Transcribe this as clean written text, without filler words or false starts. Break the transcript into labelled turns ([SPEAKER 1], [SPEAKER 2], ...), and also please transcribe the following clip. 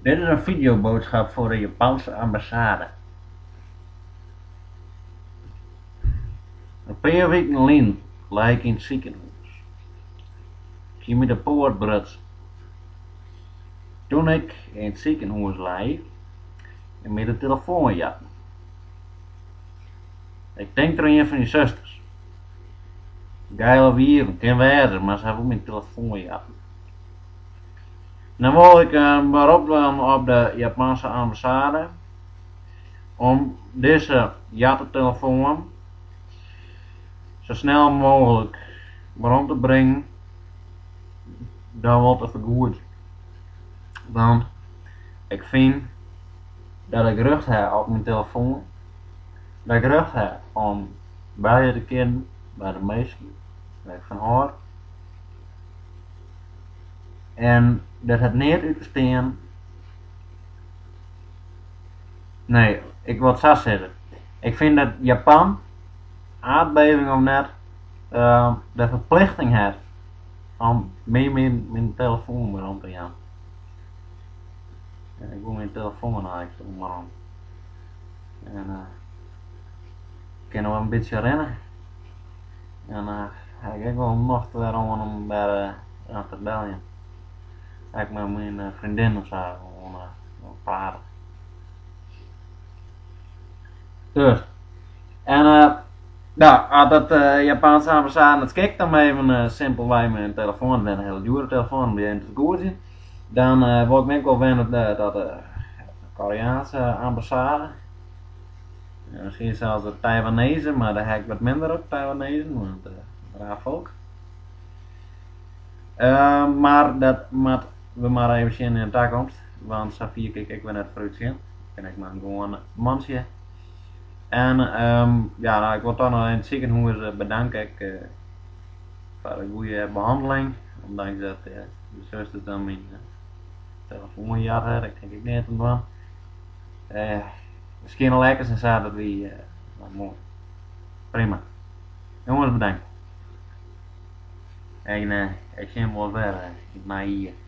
[SPEAKER 1] Dit is een videoboodschap voor de Japanse ambassade. In pear wiken lyn lei ik yn it sikehûs. Ik hie my de poat brutsen. Toen ik yn it sikehûs lei, is my de telefoan jatten. Ik tink troch ien fan dy susters. Geile wieven, kin wêze, mar se ha wol myn telefoan jatten. No wol ik in berop dwaan op de Japanse ambassade om dizze jatte telefoan sa snel mooglik werom te bringen, dan wol te fergoedzjen. Want ik fyn dat ik rjocht ha op myn telefoan, dat ik rjocht ha om belje te kinnen mei de minsken wêr't ik fan hâld. En dat hat neat út te stean. Nee, ik wol it sa sizze. Ik fyn dat Japan, aardbeving of net, de ferplichting hat om my myn telefoan werom te jaan. Ik wol myn telefoan eigentlik werom. En ik kin no in bytsje rinne. En ha ik ek wol nocht wer oan om wer te beljen. Ek mei myn freondin of sa oan prate. Dus, en no, as dat Japanse ambassade net skikt om even simpelwei myn telefoan, net in hiele djoere telefoan, om dy even te fergoedzjen, dan wol ik my ek wol wende tot de Koreaanse ambassade. Miskien sels de Taiwanese, mar dêr ha ik wat minder op, Taiwanezen, want raar folk. Mar dat moatte we mar even sjen yn de takomst, want safier kin ik ek wer net foarút sjen. Ik bin ek mar in gewoan mantsje. En ja, no, ik wol toch noch even it sikehûs bedanke ek foar de goede behanneling, ûndanks dat de susters dan myn telefoan jat ha, dêr kin ik ek neat oan dwaan. De skjinne lekkens en sa, dat wie moai. Prima. Jonges bedankt. En ik sjen wolris wer yn it nije jier.